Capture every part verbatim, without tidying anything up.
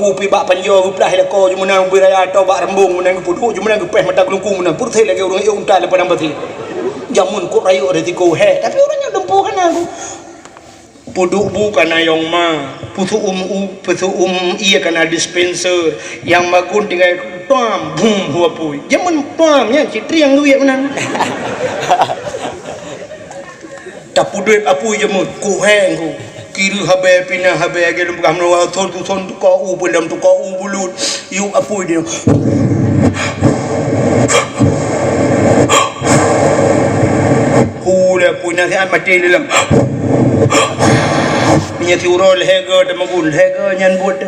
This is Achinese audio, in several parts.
Kupi bak panjoe geuplah ilako, jeumeunang bui raya atau bak rembong meunan geupeuduek, jeumeunang geupéh mata geulungkung meunan, peureusé lagée ureuëng ék unta lam padang pasé. Jameun kok rayeuk risiko hé, tapi ureuëng nyan dumpeue hana ku. Peuduek bu kana yong ma, peuseuem u, peuseuem ié kana dispenser, nyang magun tinggai tuam, bum, hu apui. Jameun tuam nyan cit triang duek meunan. Tapeudeuet apui jameun, kuheng ku. Kiri habéh, pina habéh, lagée lôn peugah meunyoe thon tu thon tuka u, peulom tuka u bulut, yup apui di. Hu lé apui nasihat maté di dalam. Meunyoe siuroe lhée goe teumagun, lhée goe nyan buet.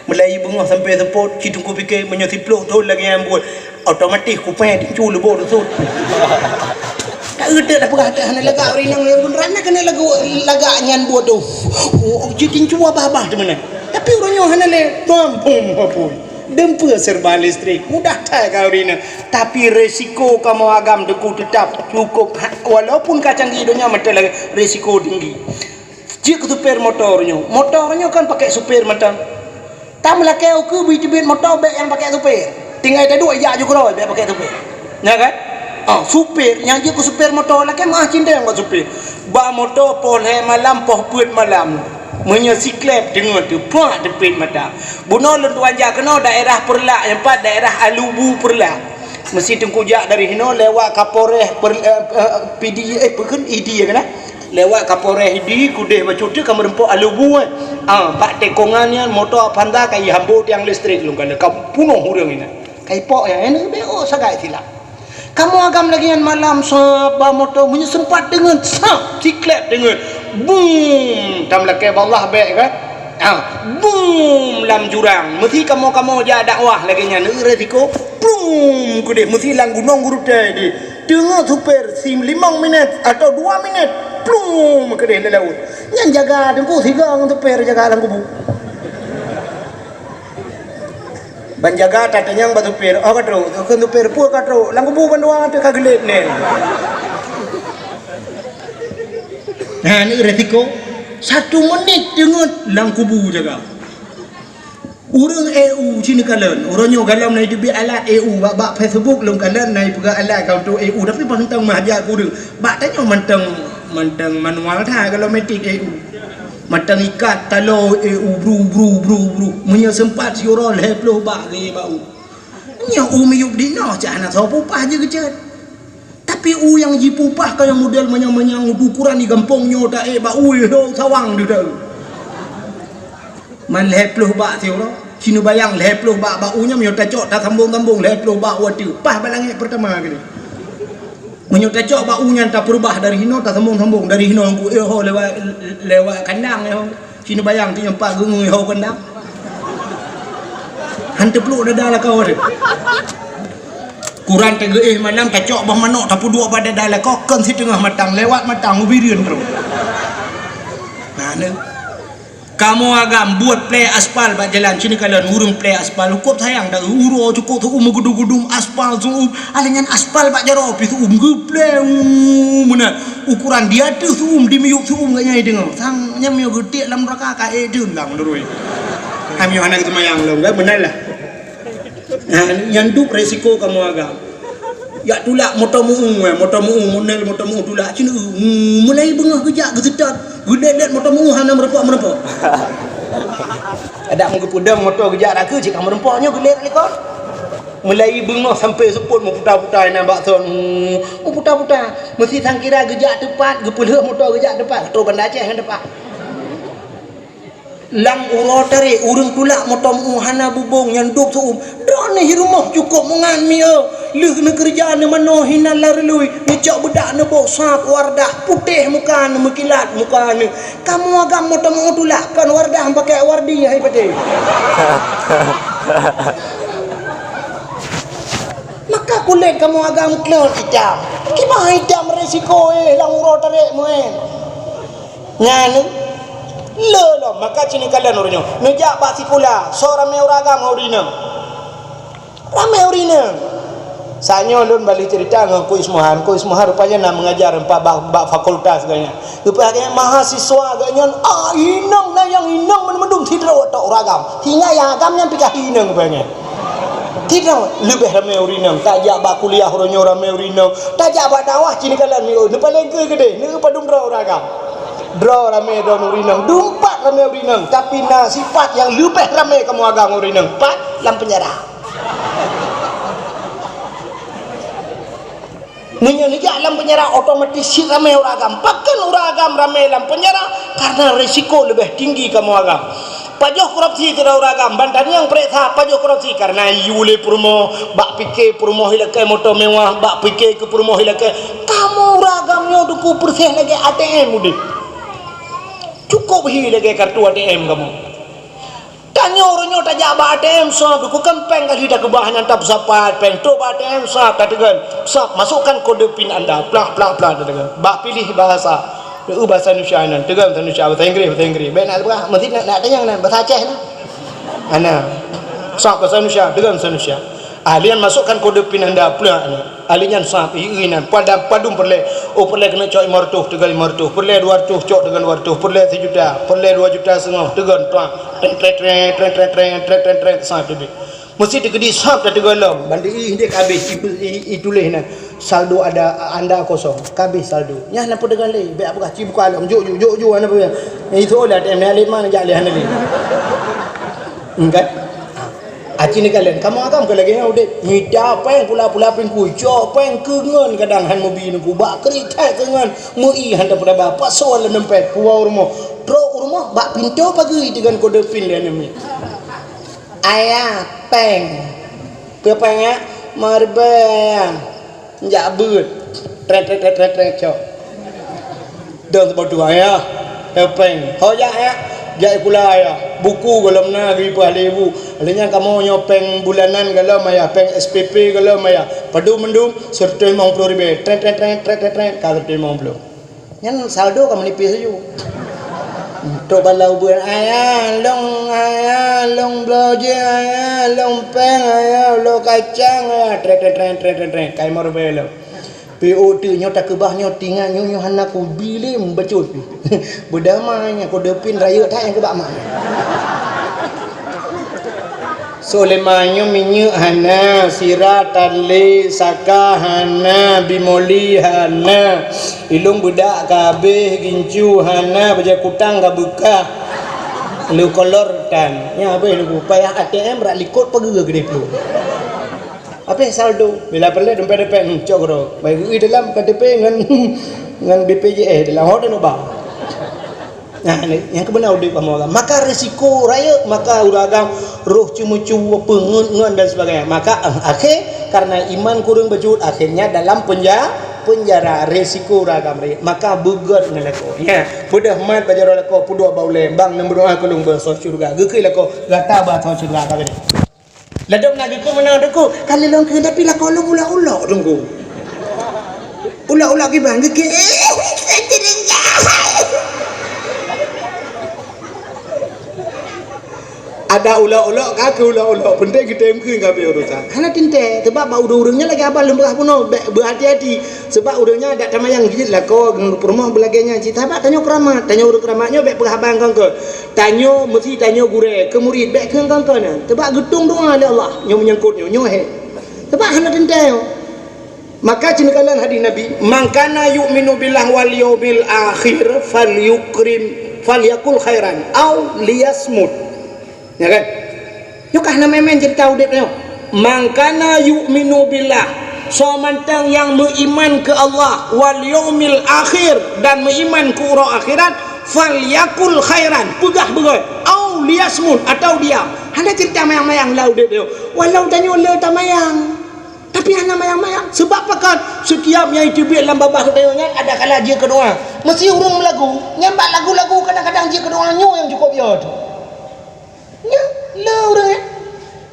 Mulai beungoh sampai seupôt, ci Teungku pike meunyoe siplôh thon lagée nyan buet, otomatis kupée tincu leubeh teusut. Tak eutek dah peugah tak hana lagak ureuëng inong lagak beneran na keuneuk lagak, lagak nyan buet tu. Oh, ci tincu abah-abah teumeunan. Tapi ureuëng nyoe hana lé, bam, bum, bum. Dumpeue serba listrik, mudah that ka ureuëng inong. Tapi resiko kamoe agam Teungku tetap cukup, ha, walaupun ka canggih donya mantong lagée resiko tinggi. Jeuet keu supir motor nyoe. Motor nyoe kan pakai supir mantong. Tameulakée ukeue bri teubiet motor bék nyang pakai supir. Tinggai taduek ijak ju keudroe bék pakai supir. Nya kan? Ah, supir nyang jeuet keu supir motor lakée meuah cindeng bak supir. Bak motor poh lhée malam, poh peuet malam. Meunyoe siklep deungon teupak teupit mata. Bunoe lôn tuan jak keunoe daerah Peureulak, nyang pat daerah Alubu Peureulak. Meusti Teungku jak dari hinoe lewat Kapolres Per-, eh, eh, P D, eh, peue kheun, I D ya keunan. Lewat Kapolres I D, keudeh bacut teuk ka meureumpok Alubu, eh. Ah, bak tikongan nyan moto Avanza ka ihambo tiang listrik lôn kalon, ka punoh ureuëng inan. Ka ipok nyan, eh, beo sagai silap. Kamoe agam lagée nyan malam, sab, ba moto, meunyoe seumpat deungon, sab, siklep deungon. Bum, tam lakée bak Allah bék kan? Ah, bum lam jurang. Meusi kamoe-kamoe jak dakwah lagée nyan, eu, resiko. Plum keudeh, meusi lam gunong geurutai deh. Teungoh supir sim limong minit atau dua minit, plum keudeh lam laôt. Nyan jaga Teungku sigoe ngon supir jaga lam kubu. Ban jaga tatanyong bak supir, "Oh, ka trok." Kheun supir, "Peue ka trok?" "Lam kubu bandua teuka geulet nyan." Nah, ni resiko. Satu menit teungeut lam kubu jaga. Ureuëng E U cit neukalon, uroe nyoe galom na iteubiet alat E U bak, bak Facebook lôn kalon na ipeugah alat ka untuk E U, tapi mantong meuhajat keu ureuëng. Bak tanyoe mantong, mantong manual that galom metik E U. Mantong ikat taloe E U bru, bru, bru, bru. Meunyoe seumpat siuroe lhée ploh bak lé bak u. Nyoe u miyueb dinoe cak hana soe peupah jeuet geucet. Tapi u nyang jipupah ka nyang model manyang-manyang, ukuran di gampông nyoe taék bak u, eh, ho sawang deuh taeu. Man lhée ploh bak siuroe, sineubayang lhée ploh bak, bak u nyan meunyoe tacok tasambong-sambong lhée ploh bak u ateueh, pah bak langét peurtama kali. Meunyoe tacok bak u nyan tapeurubah dari hinoe tasambong-sambong, dari hinoe ku, eh, ho lewat, lewat kandang, eh, ho. Sineubayang tu nyang pat geungeue ho kandang. Han teupluek dada lakoe teuh. Kuran teugeuéh malam tacok boh manok tapeuduek bak dada lakoe kon siteungoh matang lewat matang ubirian terus. Nah, ni. Kamoe agam buet plé aspal bak jalan sini kalon ureuëng plé aspal. Cukup sayang dah uroe cukup tuum meugudu-gudu aspal tuum. Alah nyan aspal bak jaroe pih tuum geuplé, uh, meunan. Ukuran di ateueh suum, di miyueb suum geuh nyang deungoe. Sang nyan meunyoe geutiek lam neuraka ka ék deun lam nurui. Hai meunyoe hana geuseumayang lom, kan meunan lah. Nah, nyan duek resiko kamoe agam. Jak tulak moto meu-ue, eh, moto meu-ue, model moto meu-ue tulak. Cina, uh, mulai beungoh geujak geuseutôt, geulet-let moto meu-ue hana meureumpok-meureumpok. Adak meugeupeu dong moto geujak rakeu cit ka meureumpok nyoe geulet likot. Mulai beungoh sampai seupôt meuputa-puta inan bak thon, hmm, meuputa-puta. Meusi sangkira geujak teupat, geupeulheueh moto geujak teupat, tôh Banda Aceh nyan teupat. Lam uroe tarek, ureuëng tulak moto meu-ue hana bubông nyan dub seu-uem. Droeneuh rumoh cukôp meungan mieu. Lheueh neukeureuja neumanoe hinan lam reului, neucok beudak neuboh sab Wardah, putéh muka neuh, meukilat muka neuh. Kamoe agam moto meu-ue tulak, kon Wardah pakèk Wardi hai patéh. Maka kulét kamoe agam klot itam. Kiban itam resiko, eh, lam uroe tarek meu'en. Nyan, le lom, maka cit neukalon ureuëng nyoe. Neujak bak sikula, soe ramé ureuëng agam ngon ureuëng inong. Ramé ureuëng inong. Saat nyoe lôn balik cerita ngon Ku Ismuhan. Ku Ismuhan rupanya na mengajar empat bak, bak fakultas geuh nyan. Leupah geuh nyan mahasiswa geuh nyan, ah, inong na nyang inong mandum-mandum sidroe tok ureueng agam. Hingga nyang agam nyan pih ka inong rupanya. Sidroe leubeh ramé ureueng inong. Tajak bak kuliah uroe nyoe ramé ureueng inong. Tajak bak dakwah cit neukalon miôh. Neupaleng keudeh, neupadum droe ureueng agam. Droe ramé droe ureueng inong. Dumpat ramé ureueng inong. Tapi na sifat nyang leubeh ramé kamoe agam ureueng inong. Pat lam penjara. Meunyoe neujak lam penjara, otomatis cit ramé ureueng agam. Pakon ureueng agam ramé lam penjara? Karena risiko leubeh tinggi kamoe agam. Pajoh korupsi sidroe ureueng agam, ban tanyoe nyang peuriksa pajoh korupsi. Karena yue lé peurumoh, bak pike peurumoh ilakée moto mewah, bak pike keu peurumoh ilakée. Kamoe ureueng agam nyoe Teungku, peureséh lagée A T M udeb. Cukôp hi lagée kartu A T M kamoe. Tanyoe uroe nyoe tajak bak A T M sab, bukon péng ka lheueh takeubah nyan tapeusapat, péng trok bak A T M sab, tateugon, sab, masukkan kode pin anda, plah, plah, plah, tateugon. Bak piléh bahasa, eu, bahasa Indonesia nyan, teugon bahasa Indonesia, bahasa Inggris, bahasa Inggris. Bék nak peugah, meusti nak, nak tanyong nyan, bahasa Aceh nyan. Ana. Sab, bahasa Indonesia, teugon bahasa Indonesia. Ah, lheueh nyan masukkan kode pin anda, plah, nyan. Ahli nyan sab, i, i nan, padam, padum peureulée. Oh, peureulée keuneuk cok limong reutôh, teugon limong reutôh. Peureulée dua reutôh, cok teugon dua reutôh. Peureulée sijuta, peureulée dua juta seungoh, teugon, tuan. Treng, treng, treng, sab teubiet. Meusti teukeudi sab tateugon lom. Ban di, i, deh ka habéh, i, i, i tuléh nan. Saldo ada, anda kosong. Ka habéh saldo. Nyan na peue teugon lé. Bék peugah, ci buka lom. Jok, jok, jok, jok, hana peue. Itu lah A T M ni, alit mana jak lé, hana lé. Hmm, kan? Aci neukalon, kamoe agam keu lagée nyan udeb. Mita péng pula-pula pingkui, cok péng keu ngon kadang han meubi Teungku. Bak kriet that keu ngon, meu-i han tapeutabah, pasoe lam dompet, puwoe u rumoh. Trok u rumoh, bak pintoe pageue teugon kode pin lé aneuk miet. Ayah, péng. Keu péng, ya? Meureubai, ayah. Jak beuet. Trek, trek, trek, trek, trek, cok. Dong teupeu tuha, ya. Tepeng. Ho jak, ya. Jak sikula, ya. Buku gohlom na geupeuhah lé ibu. Lheueh nyan kamoe nyoe péng bulanan gohlom, ya. Péng S P P gohlom, ya. Padum mandum, seratus lima puluh ribu. Trek, trek, trek, trek, trek, trek. Ka seratus lima puluh. Nyan saldo ka meunipéh laju. Trok bak lam ubeut, "Ayah, lôn, ayah, lôn bloe jih, ayah, lôn péng, ayah, lôn kacang, ayah." Trek, trek, trek, trek, trek, trek. Ka limong ribèe lom. Pi ôk teuk nyoe takeubah nyoe, tingat nyoe, nyoe hana kubi lé bacut pih. Beudamai nyan, kode pin rayeuk that nyang keubah mak nyan. Soleman nyoe minyeuk hana, sira talé, saka hana, bimoli hana. Ilôn beudak ka habéh, gincu hana, bajèe kutang ka beukah. Leukolor tan. Nyan habéh Teungku, payah A T M brat likot pageue geudeh plueng. Habéh saldo. Bila peureulèe dompet-dompet, hmm, cok keudroe. Bak geuéh dalam K T P ngon, ngon B P J S dalam, ho dan uba. Nah, ni, nyang keubeuna udép kamoe agam. Maka risiko rayeuk, maka ureueng agam roh ceumeucue, peungeut ngon dan sebagainya. Maka, eh, akhé, karena iman kureueng bacut, akhirnya dalam penja-, penjara, risiko ureueng agam rayeuk. Maka beugöt ngon lakoe. Nya, peudeuh mat bak jaroe lakoe, peuduek bak ulèe, bang, neumeudoa keu lôn beusoe syeuruga. Geukheun lakoe, gata beusoe syeuruga, ka beudeh. Ladôm na geukheun meunan Teungku, ka lôn kheun tapi lakoe lôn ulok-ulok Teungku. Ulok-ulok kiban geukheun. Ada ulok-ulok ka keu ulok-ulok, penting geutem kheun ka habéh urusan. Hana teuntèe, sebab bak ureueng-ureueng nyan lagèe abah lôn peugah bunoe, bèk beuhati-hati. Sebab ureueng nyan dak tamayang jeuet lakoe, peurumoh beulagèe nyan cit. Sabab tanyoe keuramat, tanyoe ureueng keuramat nyoe bèk peugah haba ngon keu. Tanyoe meusti tanyoe gurèe keu murit, bèk kheun ngon keu nyan. Teubak geutueng doa lé Allah, nyoe meunyangkot nyoe, nyoe hèk. Teubak hana teuntèe nyoe. Maka cit neukalon hadis Nabi, "Man kana yu'minu billahi wal yaumil akhir falyukrim, falyakul khairan aw liyasmut." Ya kan? Nyoe ka hana maén-maén cerita udép nyoe. "Man kana yu'minu billah," soe mantong nyang meuiman keu Allah, "wal yaumil akhir," dan meuiman keu uroe akhirat, "falyakul khairan," peugah beugöt, "aw liyasmut," atawa diam. Hana cerita mayang-mayang lam udép nyoe. Walau tanyoe le tamayang, tapi hana mayang-mayang. Sebab pakon? Setiap nyang jiteubiet lam babah geutanyoe nyan ada kala jeuet keu doa. Meusti ureueng meulagu, nyan bak lagu-lagu kadang-kadang jeuet keu doa, nyoe nyang cukôp yo teuh. Nyoe, le ureueng, eh.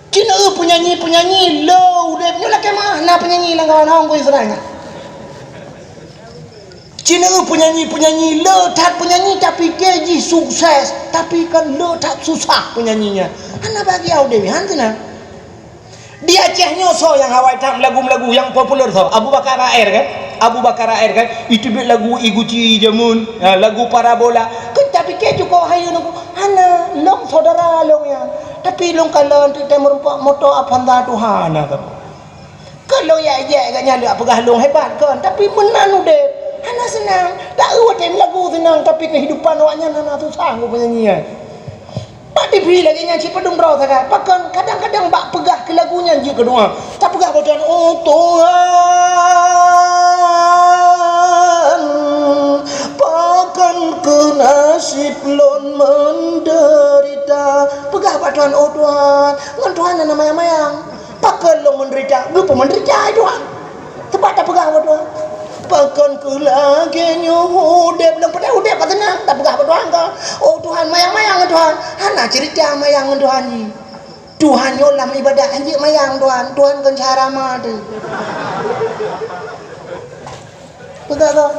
Cit na eu peunyanyi-peunyanyi le udép nyoe lakèe meu'ah na peunyanyi lam gawan hong keu Israel nyan. Cit na eu peunyanyi-peunyanyi le that peunyanyi tapike jih sukses, tapi kan le that susah peunyanyi nyan. Hana bahagia udép, han keunan. Di Aceh nyoe soe nyang awai that meulagu-meulagu nyang populer soe? Abu Bakar A R kan? Abu Bakar A R kan? Iteubiet lagu Iguci jameun, ha, lagu Parabola. Kan tapike cukôp hayeue nungku. Hana, lôn syedara lôn nyan. Tapi lôn kalon teuh meurumpok moto Avanza tuha na saboh. Kon lôn jak-jak gobnyan lôn peugah lôn hebat kon, tapi meunan udeb hana seunang. Taeu watèe lagu seunang, tapi keuhidupan awaknyan hana susah ngon peunyanyi nyan. Bak T V lagèe nyan cit padum droe sagai. Pakon kadang-kadang bak peugah keu lagu nyan jeuet keu doa. Tapeugah bak Tuhan, "Oh Tuhan, pakon keu naseb lôn meudeurita?" Peugah bak Tuhan, "Oh Tuhan." Ngon Tuhan hana mayang-mayang. Pakon lôn meudeurita? Geupeumeudeurita, hai Tuhan. Teuma tapeugah bak Tuhan. Pakon keu lagèe nyoe udeb lôn, padahai udeb ka seunang, tapeugah bak Tuhan ka. Oh Tuhan, mayang-mayang ngon Tuhan. Hana ceurita mayang ngon Tuhan jih. Tuhan nyoe lam ibadat, han jeuet mayang Tuhan. Tuhan kon syahara ma teuh. Peugah ka.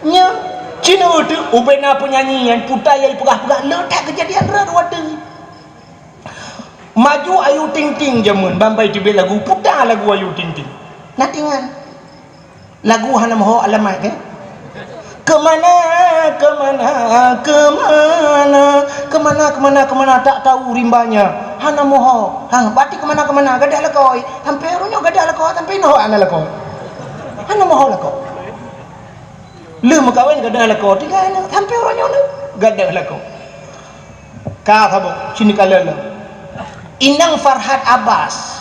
Nyan, cit na udeb, ubena peunyanyi nyan, puta nyang ipeugah-peugah, le that keujadian rot watèe. Maju Ayu Ting Ting jameun, bambai teubiet lagu, puta lagu Ayu Ting Ting. Na tingan. Lagu hana meuho alamat, kan? Kemana, kemana, kemana, kemana, kemana, kemana, tak tahu rimbanya. Hana meuho. Ha, berarti kemana, kemana, gadah lakoe. Sampai uroe nyoe gadah lakoe, sampai noh hana lakoe. Hana meuho lakoe. Lheueh meukawen gadah lakoe, tinggai aneuk. Sampai uroe nyoe lheueh gadah lakoe. Ka saboh, sini ka leueh. Inong Farhat Abbas.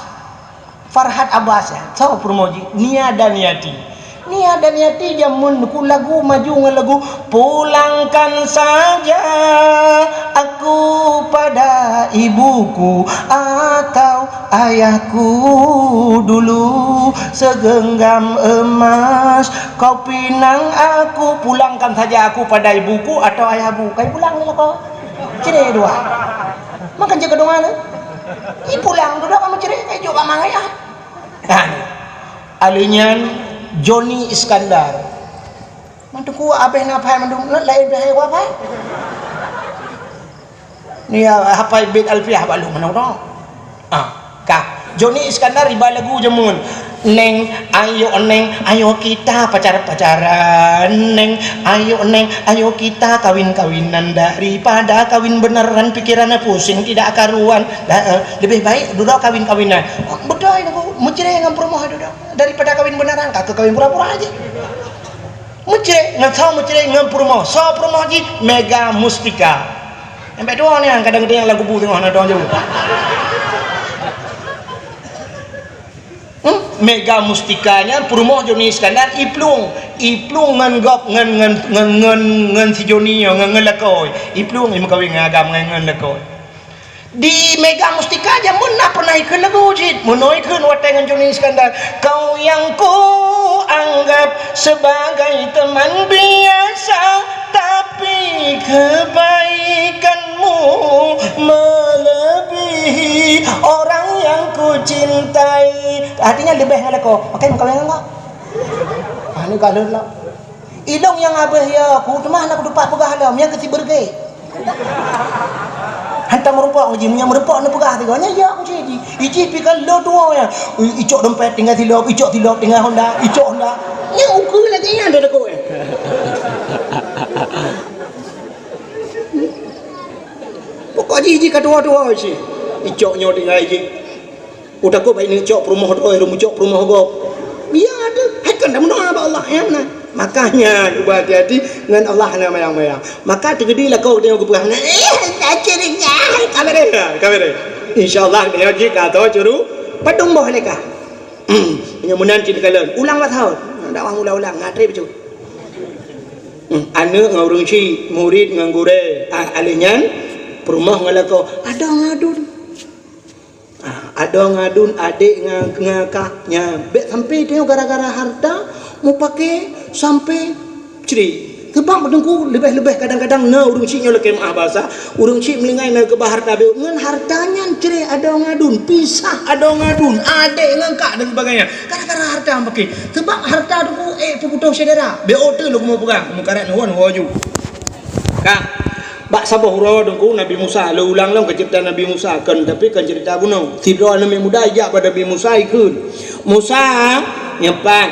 Farhat Abbas, ya. Soe peurumoh jih? Nia Daniati. Nia Daniati jameun nyoe lagu maju ngon lagu, "Pulangkan saja aku pada ibuku atau ayahku dulu segenggam emas." Kau pinang aku, pulangkan saja aku pada ibuku atau ayahku. Kai pulang ni lah kau. Cire dua. Makan jaga doa ni. I pulang tu dah kamu cire, kai jok bak mang ayah. Nah, ni. Aleuh nyan Joni Iskandar. Mantu ku abeh na phai mandum, lain beh hai wa phai. Ni, ah, hafai bait Alfiah bak lôn meunan. Ah, ka. Joni Iskandar iba lagu jameun. Neng, ayo Neng, ayo kita pacar-pacaran. Neng, ayo Neng, ayo kita kawin-kawinan. Daripada kawin beneran pikirannya pusing tidak karuan. Dah, eh, lebih baik duduk kawin-kawinan. Oh, betul itu, meucre ngon peurumoh duduk. Daripada kawin beneran, ka keu kawin pura-pura aja. Meucre ngon soe meucre ngon peurumoh. Soe peurumoh jih? Mega Mustika. Sampai dua ni kadang-kadang lagu bu tengah na dong jauh. Hmm? Mega Mustika nyan peurumoh Joni Iskandar iplueng. Iplueng ngon gop ngon, ngon, ngon, ngon, ngon si Joni nyoe, ngon, ngon lakoe. Iplueng imeukawen ngon agam ngon, ngon lakoe. Di Mega Mustika jameun na pernah ikheun lagu cit. Meunoe ikheun watèe ngon Joni Iskandar. Kau yang ku anggap sebagai teman biasa, tapi kebaikanmu melebihi orang yang ku cintai. Artinya leubeh ngon lakoe. Pakai muka yang enggak? Ah, ni galon lah. Ilong nyang abeh ya, ku teumah na kutupat peugah lom, nyang keuti beureuge. Hantom meurumpok ngon jih, meunyoe meurumpok neupeugah tiga, nyan ya ku cit jih. Ijih pi kan lo dua nyan. I-, icok dompet tinggai silop, icok silop tinggai Honda, icok Honda. Nyang ukeue lagèe nyan dah deungoe. Pokok jih, jih ka dua-dua cit. Icok nyoe tinggai jih. Udah kok baik ni cok peurumoh tu, eh, cok peurumoh gop. Biar tu. Hai kan dah meudoa bak Allah, ya, nah. Makanya, cuba hati-hati ngon Allah na mayang-mayang. Maka teugeudi lakoe tengok geupeugah, "Eh, sakit dah, kamera." Ya, kamera. Insya Allah, dia jih ka tho curu, padum boh leka. Hmm, nyang meunan cit kalon. Ulang bak sahut. Dakwah ulang-ulang, ngatri becu. Hmm, aneuk ngon ureueng chik, murid ngon gurèe. Ah, alèh nyan, peurumoh ngon lakoe. Ada ngadun. Ah, ada ngadun adék ngon, ngon kak nyan. Bèk sampai tanyoe gara-gara harta meupaké sampai cre. Sebab Teungku leubeh-leubeh kadang-kadang na ureueng chik nyoe lakèe meu'ah basa, ureueng chik meulinggai na keubah harta bèk ngon harta nyan cre ada ngadun, pisah ada ngadun, adék ngon kak dan sebagainya. Gara-gara harta meupaké. Sebab harta Teungku, eh, peubutoh syedara. Bèk oto lôn meupeugah, meukarat ngon woju. Ka. Bak saboh uroe Teungku, Nabi Musa, lôn ulang lom keu ceurita Nabi Musa, kon, tapi kon ceurita bunoe. Sidroe aneuk muda ijak bak Nabi Musa ikheun, "Musa, nyoe pat,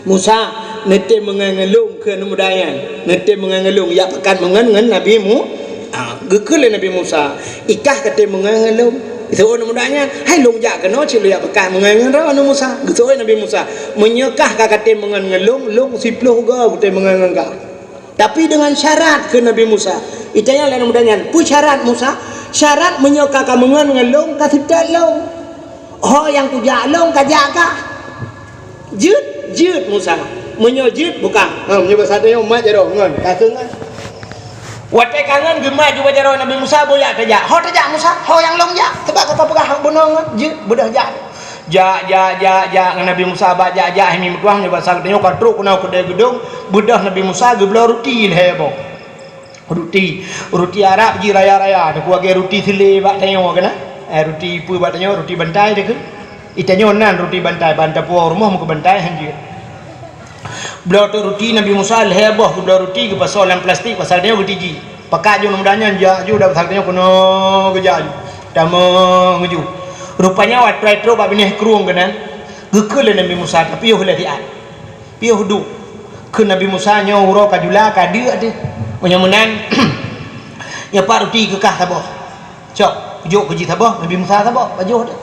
Musa, neutem meungon ngon lôn," kheun aneuk muda nyan. "Neutem meungon ngon lôn, jak pakat meungon ngon Nabi Mu-," ah, geukheun lé Nabi Musa, "I kah katem meungon ngon lôn?" Geuseuôt aneuk muda nyan, "Hai lôn jak keunoe cit lôn jak pakat meungon ngon droeneuh Musa." Geuseuôt Nabi Musa, "Meunyoe kah ka katem meungon ngon lôn, lôn siploh goe kutem meungon ngon kah." Tapi deungon syarat, kheun Nabi Musa. Itanyong lé aneuk muda nyan, "Peue syarat Musa?" "Syarat meunyoe ka kameungon ngon lôn, ka seutôt lôn. Ho nyang kujak lôn, kajak kah." "Jeuet, jeuet Musa. Meunyoe jeuet, buka." Ha, meunyoe basa tanyoe mat jaroe ngon, ka keu ngon. Watée ka ngon geumat jubah jaroe Nabi Musa, "Boh jak tajak." "Ho tajak Musa, ho nyang lôn jak. Sabab ka tapeugah bunoe ngon." "Jeuet, beudôh jak." Jak, jak, jak, jak ngon Nabi Musa bak jak, jak, hai meutuah, nyoe basa geutanyoe ka trok keunoe keudée geudong, beudôh Nabi Musa geubloe ruti lhée boh. Ruti, ruti Arab jih raya-raya, teuku lagée ruti seulé bak tanyoe keunan. Eh, ruti peue bak tanyoe, ruti bantai teuku. Itanyoe nan ruti bantai, ban tapuwoe rumoh meukeue bantai hanjeuet. Bloe teuk ruti Nabi Musa lhée boh, geubloe ruti geupasoe lam plastik, pasal tanyoe geutiji. Pakat ju aneuk muda nyan jak ju, dan pasal tanyoe keunoe geujak ju. Tamong ju. Rupanya watée trok bak binéh krueng keunan, geukheun lé Nabi Musa, "Tapiôh lé siat. Piôh duek." Kheun Nabi Musa, "Nyoe uroe ka jula, ka deuk teuh. Meunyoe meunan, nyoe pat ruti keu kah saboh. Cok, jok keu jih saboh, Nabi Musa saboh, pajoh teuh."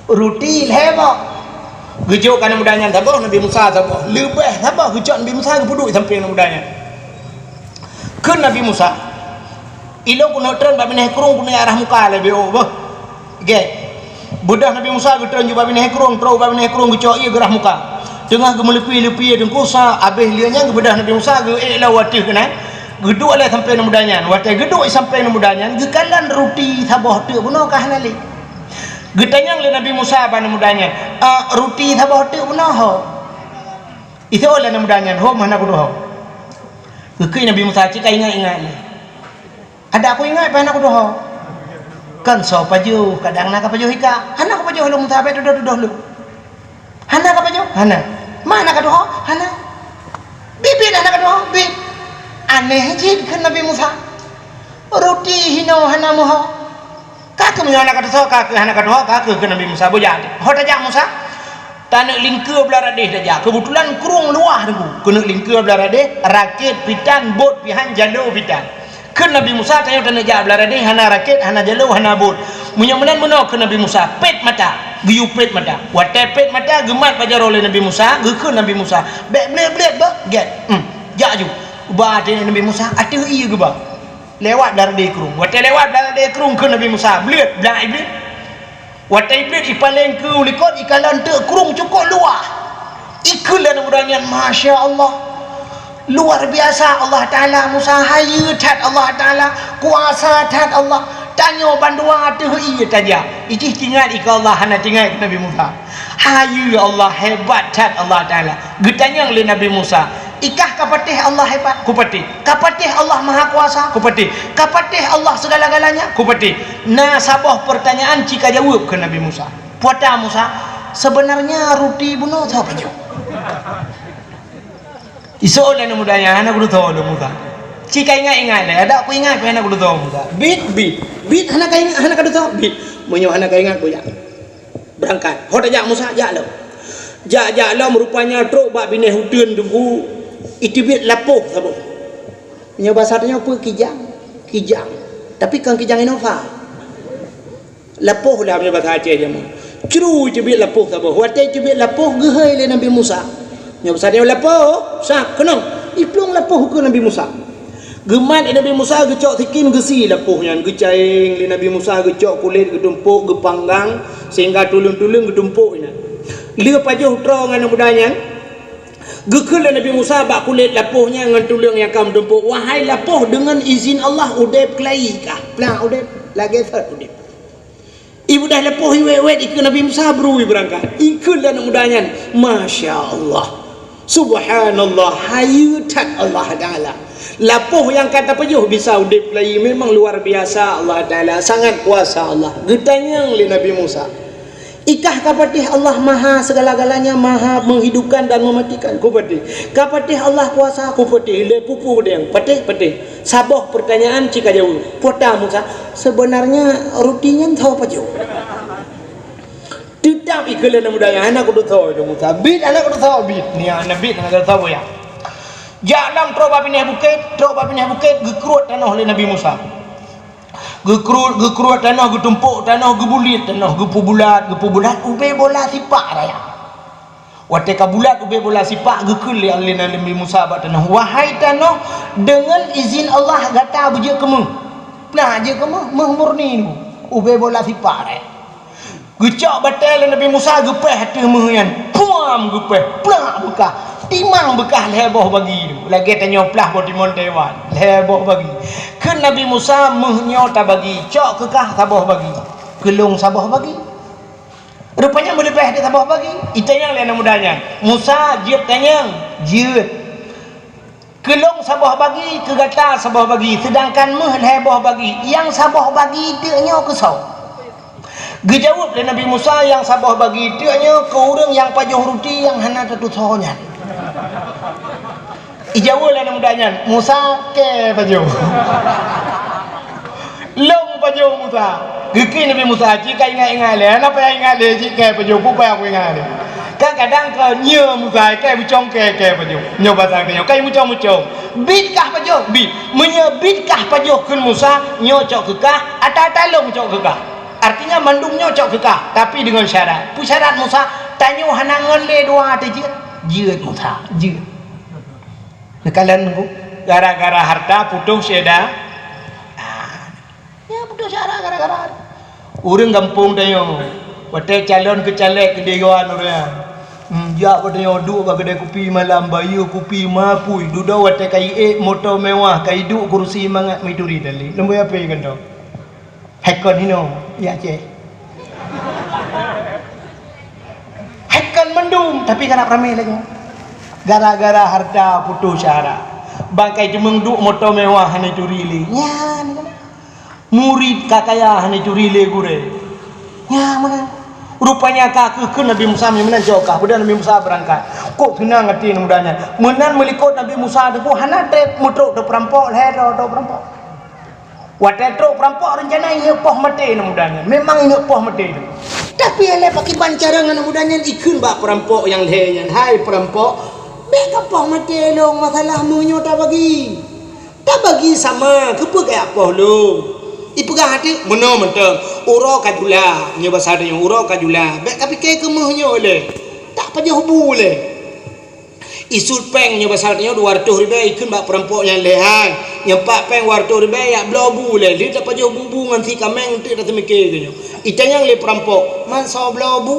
Ruti lhée boh. Geujok keu aneuk muda nyan saboh, Nabi Musa saboh. Leubeh saboh geucok Nabi Musa geupeuduek sampéng aneuk muda nyan. Kheun Nabi Musa, "Ilôn keuneuk treun bak binéh krueng keuneuk jak rhah muka lé beuh, beuh." Gét. Beudôh Nabi Musa geutreun ju bak binéh krueng, trok bak binéh krueng geucok ié geurhah muka. Teungoh geumeuleupi-leupi Teungku, sa abéh lheueh nyan geubeudôh Nabi Musa geuék lom u ateueh keunan. Geuduek lé sampéng aneuk muda nyan. Watée geuduek sampéng aneuk muda nyan, geukalon ruti saboh teuk bunoe ka hana lé. Geutanyong lé Nabi Musa bak aneuk muda nyan, "Ah, ruti saboh teuk bunoe ho?" Iseuôt lé aneuk muda nyan, "Ho, hana kudoh ho." Geukheun Nabi Musa, "Cit ka ingat-ingat lé." "Adak kuingat pih hana kudoh ho." Kan soe pajoh, kadang na ka pajoh ika. "Hana kupajoh lôn Musa, bék tudoh-tudoh lôn." "Hana ka pajoh?" "Hana." "Ma na ka tuho?" "Hana." "Biet-biet hana ka tuho?" "Biet." "Aneh jih," kheun Nabi Musa. "Ruti hinoe hana meuho." "Ka keuh meunyoe hana ka tuho, ka keuh hana ka tuho, ka keuh," kheun Nabi Musa. "Boh jak." "Ho tajak Musa?" "Taneuk lingkeue blah radeh tajak." Keubeutulan krueng luwah Teungku. Keuneuk lingkeue blah radeh, rakét pitan, bot pihan, jalo pitan. Kheun Nabi Musa, "Tanyoe taneuk jak blah radeh, hana rakét, hana jalo, hana bot. Meunyoe meunan meunoe," kheun Nabi Musa, "pét mata." Geuyue pét mata. Watée pét mata, geumat bak jaroe lé Nabi Musa, geukheun Nabi Musa, "Bék blét-blét beuh, gét. Hmm, jak ju." Ba ateueh Nabi Musa, ateueh ié geuba. Lewat blah radeh krueng. Watée lewat blah radeh krueng, kheun Nabi Musa, "Bleuet, blah iblih." Watée iblih ipaleng keu likot, ikalon teuk krueng cukôp luwah. Ikheun lé aneuk muda nyan, "Masya Allah. Luar biasa Allah Taala, Musa, hayeue that Allah Taala, kuasa that Allah. Tanyoe bandua ateueh ié tajak." Ijih tingat ika Allah, hana tingat ika Nabi Musa. Hayeue Allah, hebat that Allah Taala. Geutanyong lé Nabi Musa, "Ikah ka patéh Allah hebat?" "Kupatéh." "Ka patéh Allah Mahakuasa?" "Kupatéh." "Ka patéh Allah segala-galanya?" "Kupatéh." "Na saboh peurtanyaan ci kajaweueb," kheun Nabi Musa. "Peue ata Musa?" "Sebenarnya ruti bunoe soe pajoh?" Iseuôt lé aneuk muda nyan, "Hana kudoh ho lôn Musa. Ci ka ingat-ingat lé, adak kuingat pih hana kudoh ho Musa." "Biet, biet. Biet hana ka ingat, hana ka tuho?" "Biet." "Meunyoe hana ka ingat, boh jak." Beurangkat. "Ho tajak Musa, jak lom." Jak-jak lom rupanya trok bak binéh uteuen Teungku, iteubiet lapoh saboh. Nyoe basa tanyoe peue kijang? Kijang. Tapi kon kijang Innova. Lapoh lah meunyoe basa Aceh jameun. Cru iteubiet lapoh saboh. Watée iteubiet lapoh geuhôi lé Nabi Musa. Nyoe basa tanyoe lapoh, sa keunong. Iplueng lapoh ukeue Nabi Musa. Geumat lé Nabi Musa geucok sikin geusie lapoh nyan, geucaeng lé Nabi Musa geucok kulét geutumpok geupanggang sehingga tuleueng-tuleueng geutumpok inan. Lheueh pajoh droe ngon aneuk muda nyan, geukheun lé Nabi Musa bak kulét lapoh nyan ngon tuleueng nyang ka meutumpok, "Wahai lapoh, deungon izin Allah udeb keulayi kah, plah udeb lagée sot udeb." Ibeudôh lapoh iwét-wét ikeue Nabi Musa bru ibeurangkat. Ikheun lé aneuk muda nyan, "Masya Allah. Subhanallah, hayeue that Allah Taala. Lapoh nyang ka tapajoh bisa udeb lagi, memang luar biasa Allah Taala, sangat kuasa Allah." Geutanyong lé Nabi Musa, Ikah ka patéh Allah Maha segala-galanya, Maha menghidupkan dan mematikan. Ku patéh. Ka patéh Allah kuasa, ku patéh. Lé pupu deng. Patéh, patéh. Saboh pertanyaan cit ka jaweueb. Peue ta Musa, sebenarnya ruti nyan tho pajoh. Teutap ikheun lé aneuk muda nyan, hana kudutoe Musa. Bit hana kudutoe, bit. Ni aneuk bit hana kudutoe buya. Jak lam trok bak binéh bukét, trok bak binéh bukét, geukruet tanoh lé Nabi Musa. Geukruet, geukruet tanoh, geutumpok tanoh, geubuliet tanoh, geupeubulat, geupeubulat, ubé bola sipak raya. Watée ka bulat ubé bola sipak, geukheun lé Nabi Musa bak tanoh, "Wahai tanoh, deungon izin Allah gata beujeuet keu méuh." Nah, jeuet keu méuh, méuh murni nyoe. Ubé bola sipak raya. Geucok batée lé Nabi Musa, geupéh ateueh méuh nyan. Puam geupéh, plak beukah. Timang beukah lhée boh bagi tu. Lagée tanyoe plah boh timon Taiwan. Lhée boh bagi. Kheun Nabi Musa, "Méuh nyoe tabagi, cok keu kah saboh bagi. Keu lôn saboh bagi." Rupanya meuleubeh di saboh bagi. Itanyong lé aneuk muda nyan. Musa, jeuet tanyong. Jeuet. Keu lôn saboh bagi, keu gata saboh bagi, seudangkan méuh lhée boh bagi, nyang saboh bagi teuk nyoe keu soe? Geujaweueb lé Nabi Musa, "Nyang saboh bagi teuk nyoe keu ureuëng nyang pajoh ruti nyang hana tatusoe nyan." Ijaweueb lé aneuk muda nyan, "Musa, kée pajoh." Lôn pajoh Musa. Geukheun Nabi Musa, "Ci ka ingat-ingat lé, hana payah ingat lé, ci kée pajoh, peue payah kuingat lé." Kadang-kadang ka nyoe Musa, kée bucong kée, kée pajoh. Nyoe basa geutanyoe, ka mucong-mucong. Bit kah pajoh? Bit. Meunyoe bit kah pajoh kheun Musa, nyoe cok keu kah, ata-ata lôn cok keu kah. Artinya mandum nyoe cok keu kah, tapi deungon syarat. Peue syarat Musa? Tanyoe hana ngon lé dua teuh jeuet. Jeuet Musa, jeuet. Neukalon ku, gara-gara harta putôh syeda. Ah, ya putôh syara gara-gara. Ureuëng gampông tanyoe, watée calon keu caleg keu dewan ureuëng. Hmm, jak watée nyoe duek bak keudai kupi malam, bayeue kupi mapui, dudoe watée ka iék moto mewah, ka iduek kurusi mangat mituri tali. Lemboi ape gantoe? Hai kon hinoe, ya Aceh. Hai kon mandum, tapi ka na ramé lagée. Gara-gara harta putôh syara. Bangkai teumeung duek moto mewah hana turi lé. Nyan kan. Murit ka kaya hana turi lé gurée. Nyan meunan. Rupanya ka keu, keu Nabi Musa meunan jok kah. Padahai Nabi Musa beurangkat. Kok seunang até muda nyan. Meunan meulikot Nabi Musa teupeu hana treb meutrok teu peurampok lhée droe teu peurampok. Watée trok peurampok reuncana ingat poh maté aneuk muda nyan. Memang ingat poh maté tu. Tapi lé pakriban cara ngon aneuk muda nyan ikheun bak peurampok nyang lhée nyan, "Hai peurampok, bék kapoh maté lôn masalah meunyoe tabagi. Tabagi sama, keupeue kajak poh lôn?" Ipeugah até, "Meunoe mantong, uroe ka jula, nyoe basa tanyoe, uroe ka jula. Bék kapike keu méuh nyoe lé. Tak pajoh bu lé." Isut péng nyoe basa tanyoe dua reutôh ribée ikheun bak peurampok nyang lhée hai. Nyoe pat péng dua reutôh ribée yak bloe bu lé. Lheueh tapajoh bu-bu ngon si kaméng teuk tateumike keu nyoe. Itanyong lé peurampok, "Man soe bloe bu?"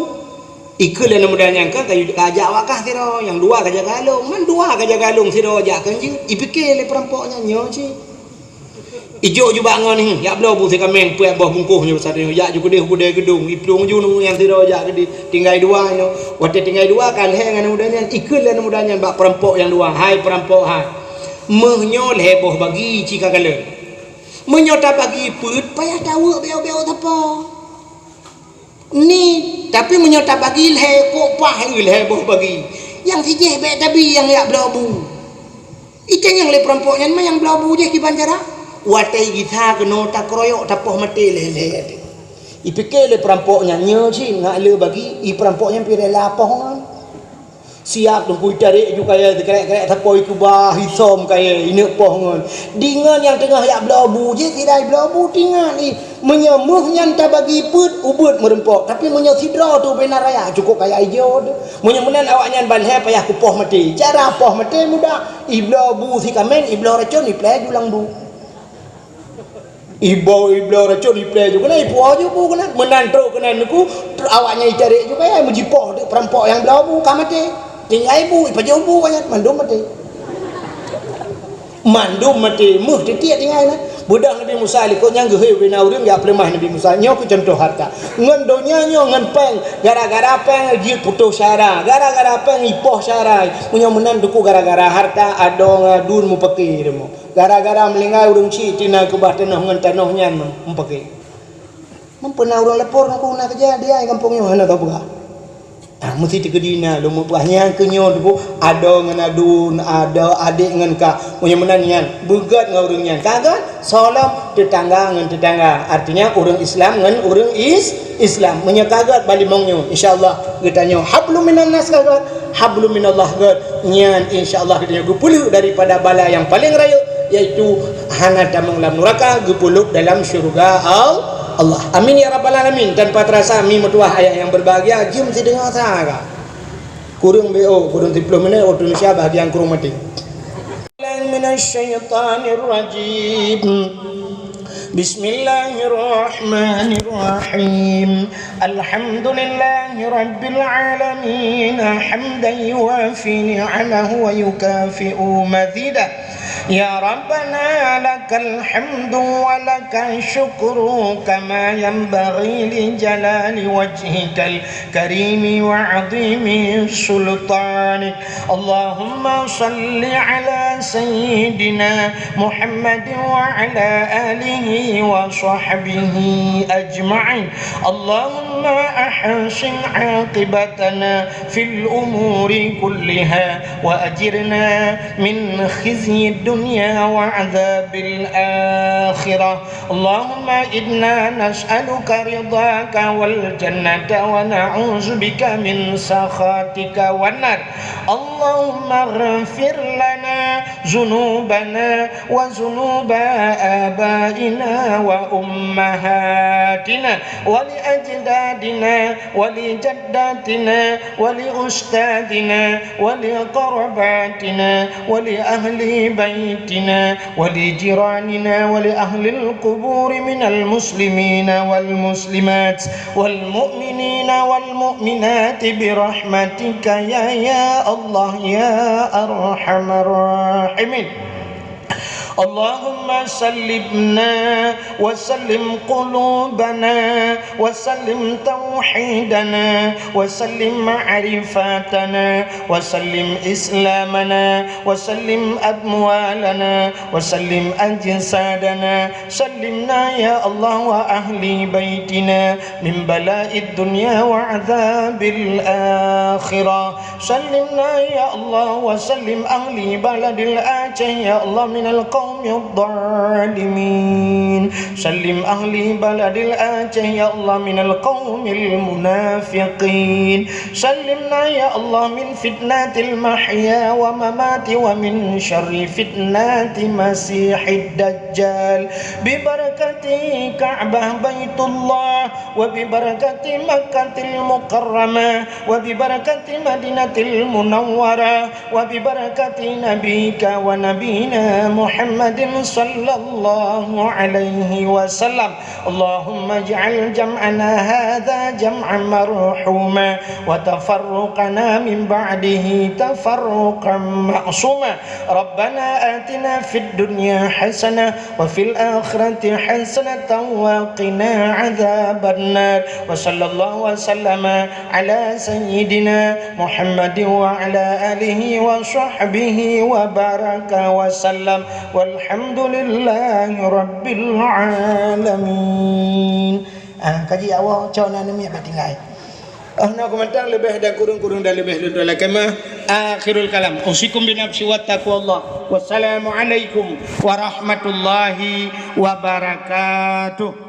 Ikheun lé aneuk muda nyan, "Kan kajak wakah sidroe, nyang dua kajak galong. Man dua kajak galong sidroe jak kan jeuet." Ipike lé peurampok nyan nyoe cit. Ijok jubak ngon, "Yak bloe bu si kaméng peuet boh bungkôh nyoe basa tanyoe, yak ju keudeh u keudè geudong, iplueng ju nyoe nyang sidroe jak keudeh, tinggai dua nyoe." Watée tinggai dua ka lhée ngon aneuk muda nyan, ikheun lé aneuk muda nyan bak peurampok nyang dua, "Hai peurampok hai, méuh nyoe lhée boh bagi ci ka kalon. Meunyoe tabagi peuet payah taweuek bék-bék sapo." Ni, tapi meunyoe tabagi lhée kok paih lhée boh bagi. Nyang sijih bék tabi nyang yak bloe bu. Itanyong lé peurampok nyan, "Man nyang bloe bu jih kiban cara?" Watée gisa keunoe takeroyok tapoh maté lhée-lhée. Ipike lé peurampok nyan, "Nyoe cit ngat le bagi." I peurampok nyan pi rela poh ngon. Siap teungku itarek ju kayée, sikrek-krek sapoi keubah, isom kayée, ineuk poh ngon. Deungon nyang teungoh yak bloe bu jih, sidai bloe bu tingat i. Meunyoe méuh nyan tabagi peuet, ubeuet meureumpok. Tapi meunyoe sidroe tu bina raya, cukôp kaya ijo tu. Meunyoe meunan awaknyan ban lhée payah kupoh maté. Cara poh maté mudah. Ibloe bu si kaméng, ibloe racon, iplée julang bu. Ibo ibloe racon iplée ju keunan, ipuwoe ju bu keunan. Meunan trok keunan niku, awaknyan itarek ju kayée meujipoh di peurampok nyang bloe bu ka maté. Tinggai bu, ipajoh bu awaknyan, mandum maté. Mandum maté, méuh titiek tinggai na. Beudoh Nabi Musa likot nyan geuhôi ubena ureuëng jak peuleumah Nabi Musa. Nyoe keu cuntoh harta. Ngon donya nyoe ngon péng, gara-gara péng jeuet putôh syara, gara-gara péng ipoh syara. Meunyoe meunan teungku gara-gara harta adoe ngon aduen mupake deungoe. Gara-gara meulinggai ureuëng chik tina keubah tanoh ngon tanoh nyan meupaké. Meunyoe na ureuëng lapor ngon ku na keujadian gampông nyoe hana teupeugah. Ah, meusti teukeudi na lôn meupeugah nyan keu nyoe tu, adoe ngon aduen, adoe adék ngon kak. Meunyoe meunan nyan, beugét ngon ureuëng nyan. Ka gét, soe lom, teutangga ngon teutangga. Artinya ureuëng Islam ngon ureuëng is-, Islam. Meunyoe ka gét bak limong nyoe, insya Allah geutanyoe hablum minan nas ka gét, hablum minallah gét. Nyan insya Allah geutanyoe geupeuleuek daripada bala nyang paleng rayeuk, yaitu hana tamong lam nuraka, geupeuleuek dalam syeuruga Al-, Allah. Amin ya rabbal alamin. Tanpa terasa, mi meutuwah ayah nyang berbahagia, jeuem sideungoe sa ka. Kureueng B O, kureueng siplôh minét, waktu Indonesia bahagian kureueng maté. Minasyaitonirrajim. Bismillahirrahmanirrahim. Alhamdulillahirabbil alamin, hamdan yuwafi ni'amahu wa yukafi'u mazidah. Ya Rabbana, lakal hamdu wa lakal syukru, kama yanbaghi li jalali wajhikal karimi wa azimi sultanik. Allahumma salli ala sayyidina Muhammadin wa ala alihi wa sahbihi ajma'in. Allahumma ahsin aqibatana fil umuri kulliha wa ajirna min khizyid dunya wa adzabil akhirah. Allahumma inna nas'aluka ridhaka wal jannata wa na'udzubika min sakhatika wan nar. Allahumma ighfir lana dzunubana wa dzunuba abaina wa ummahatina wa li ajdadina wa li jaddatina wa li ustadzina wa li qarabatina wa li ahli baitina wa li jiranina wa li ahlil quburi minal muslimina wal muslimat wal mu'minina wal mu'minati bi rahmatika ya, ya Allah, ya arhamar rahimin. Allahumma sallimna wa sallim qulubana wa sallim tauhidana wa sallim ma'rifatana wa sallim islamana wa sallim amwalana wa sallim ajsadana. Sallimna ya Allah wa ahli baitina min bala'id dunya wa adzabil akhirah. Sallimna ya Allah wa sallim ahli baladil Aceh ya Allah minal qaumid dhalimin. Sallim ahli baladil Aceh ya Allah minal qaumil munafiqin. Sallimna ya Allah min fitnatil mahya wa mamati wa min syarri fitnati masihid dajjal. Bi barakati Ka'bah Baitullah wa bi barakati Makkatil Mukarramah wa bi barakati Madinatil Munawwarah wa bi barakati nabika wa nabina Muhammadin sallallahu alaihi wasallam. Allahumma ij'al jam'ana hadza jam'an marhuma wa tafarruqana min ba'dihi tafarruqan ma'suma. Rabbana atina fid dunya hasanah wa fil akhirati hasanatan wa qina adzabannar. Wa sallallahu wa sallama ala sayyidina Muhammadin wa ala alihi wa sahbihi wa baraka wa sallam. Walhamdulillahi rabbil alamin. Ah, kaji awak cok na nemiak batinggai. Oh, na komentar lebih dan kurung-kurung dan lebih lundra lakemah. Akhirul kalam. Usikum binafsi wa taqwallah. Wassalamualaikum warahmatullahi wabarakatuh.